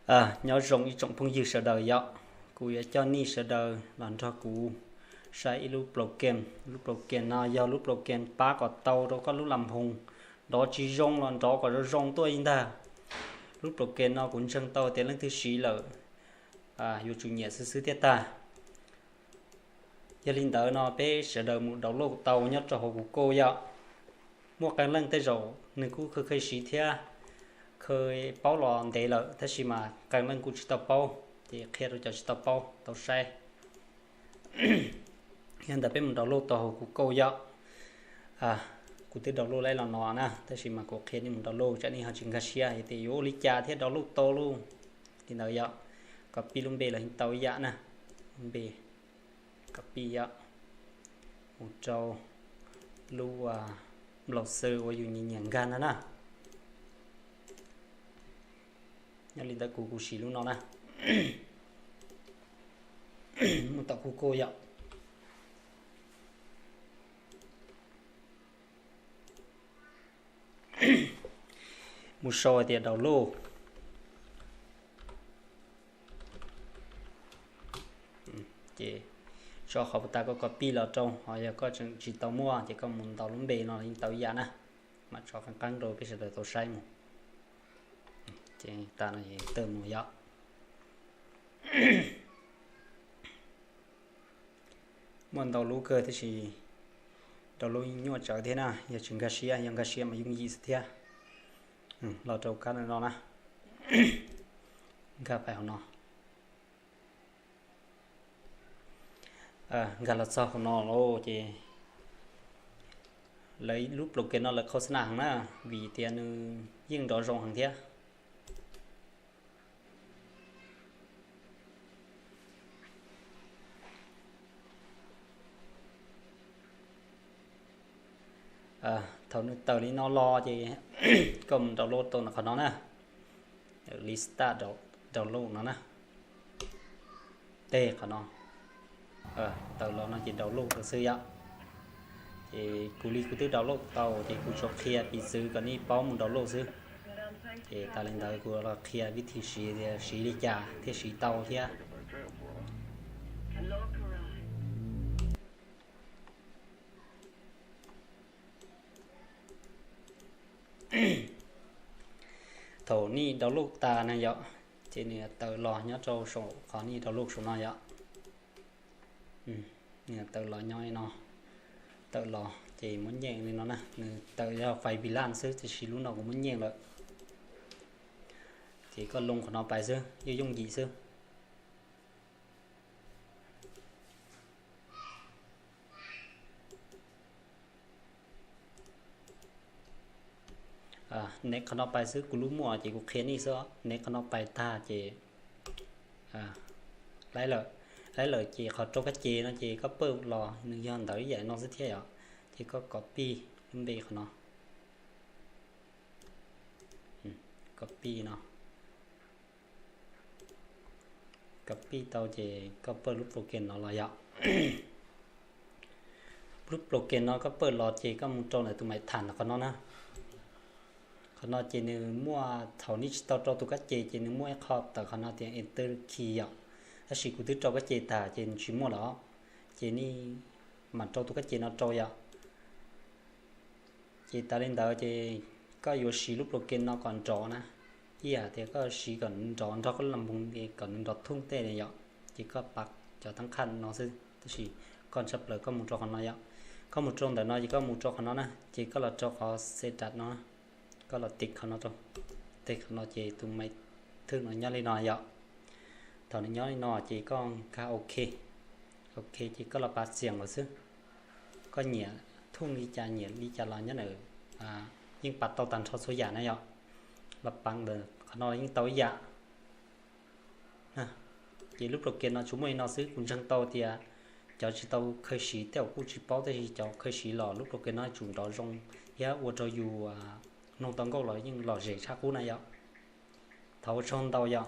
Nyob zoo ib tsoom phooj ywg sawv daws yom, kuv yuav coj nej sawv daws los nrog kuv saib ib lub program. Lub program no yog lub program pab kom tau rau koj lub las phoos nrov tsis zoo los nrov kom zoo zoo tuaj ib ntag. Lub program no kuv ntseeg tau tias leej twg siv lawm yuav tsum nyiam xwb xwb thiaj tag. Yog li ntawd no peb sawv daws mus download tau nyob rau hauv Google yom. Muaj qee leej tej zaum nws kuj kheej kheej siv thiab kheej paub los ntev lawm, tab sis mas qee leej kuj tsis tau paub, ces qhia rau cov tsis tau paub tau saib. Yog ntawd peb mus download tau hauv Google yom. Kuv twb download laib los no na, tab sis mas kuv qhia nej mus download tsam nej ho tsis nkag siab hais tias yuav ua li cas thiaj download tau lub. Li ntawd yom, copy lub npe los yeej tau ib yam na. Lub npe copy yom, mus rau lub browser uas yus nyiam nyiam nkag no na. Yog li ntawd kuv kuv siv lub no na. Mus tom Google yom. Mus sau hais tias download. Ces tso qhov puas tas koj copy los rau, ho yog koj tseem tsis tau muaj ces koj mus ntaus lub npe no yeej tau ib yam na. Mam tso qeeb qeeb rau peb sawv daws tau saib mus. Ces tas no tawm mus yom. Muaj ntau lub kawg tiam sis download nyuaj tsawv thiab na, yog tsis nkag siab, yog nkag siab mas yooj yim xwb thiab. Los rau kab no na, nkag pais hauv no. Nkag los txog hauv no lawm ces lawv lub program no lawv khau xab nas heev na, vim tias nws yeej nrov zoo heev thiab. Thaum nws tawm li no los ces koj mus download tau ntawm qhov no na, list download no na. Tej qhov no tawm los no ces download rau xwb yom. Ces kuv li kuv twb download tau ces kuv tsuas qhia piv txwv kom nej paub mus download xwb. Ces tas li ntawd kuv los qhia vib thi siv tias siv li cas thiaj siv tau thiab. Thaum nej download tas na yom, ces nws tawm los nyob rau saum qhov nej download saum no yom. Nws tawm los nyob li no, tawm los ces muab nyeem li no na, nws tawm yog file VLAN xwb tiam sis lub no kuv muab nyeem lawm. Ces koj loo qhov no pais xwb, yooj yooj yim xwb. Next qhov no pais xwb, kuv lub muaj ces kuv qhia nej xwb. Next qhov no pais tag ces laib lawm, laib lawm ces qhov rau kab ces no ces koj pawj los nws yog ntawd ib yam no xwb thiab yom. Ces koj copy lub npe qhov no, copy no, copy tau ces koj pawj lub program no los yom. Lub program no koj pawj los ces koj mus rau ntawm tus maiv tham qhov no na. Qhov no ces nws muaj, thaum nej tsis tau rau tus kab ces ces nws muaj ib qho tawm qhov no tias enter key yom. Tab sis kuv twb rau kab ces tag ces nws tsis muaj lawm, ces nej mam rau tus kab ces no rau yom. Ces tas li ntawd ces koj yuav siv lub program no kom nrov na, ib yam tias koj siv kom nrov nrog koj lub las moos kom nws nrov thooj tej yom. Ces koj pav cov tab qhaj no xwb, tab sis koj tshaj plaws koj mus rau qhov no yom. Koj mus rau ntawm no ces koj mus rau qhov no na, ces koj los rau qhov setup no, koj los tiv qhov no rau, tiv qhov no ces tus maiv thwj no nyob li no yom. Thaum nws nyob li no ces koj nkag ok, ok ces koj los pav xiam los xwb. Koj nyiam thooj li cas nyiam li cas los nyob ntawm, yeej pav tau tag nrho txhua yam na yom. Los pav ntawm qhov no yeej tau ib yam. Ces lub program no tsuas muaj li no xwb, kuv ntseeg tau tias cov tsis tau kheej siv tej zaum kuj tsis paub, tab sis cov kheej siv los lub program no yuav tsum nrov zoo thiab ua rau yus mloog tau nkauj los yeej lom zem tshaj qub na yom. Thov ua tsaug ntau yom.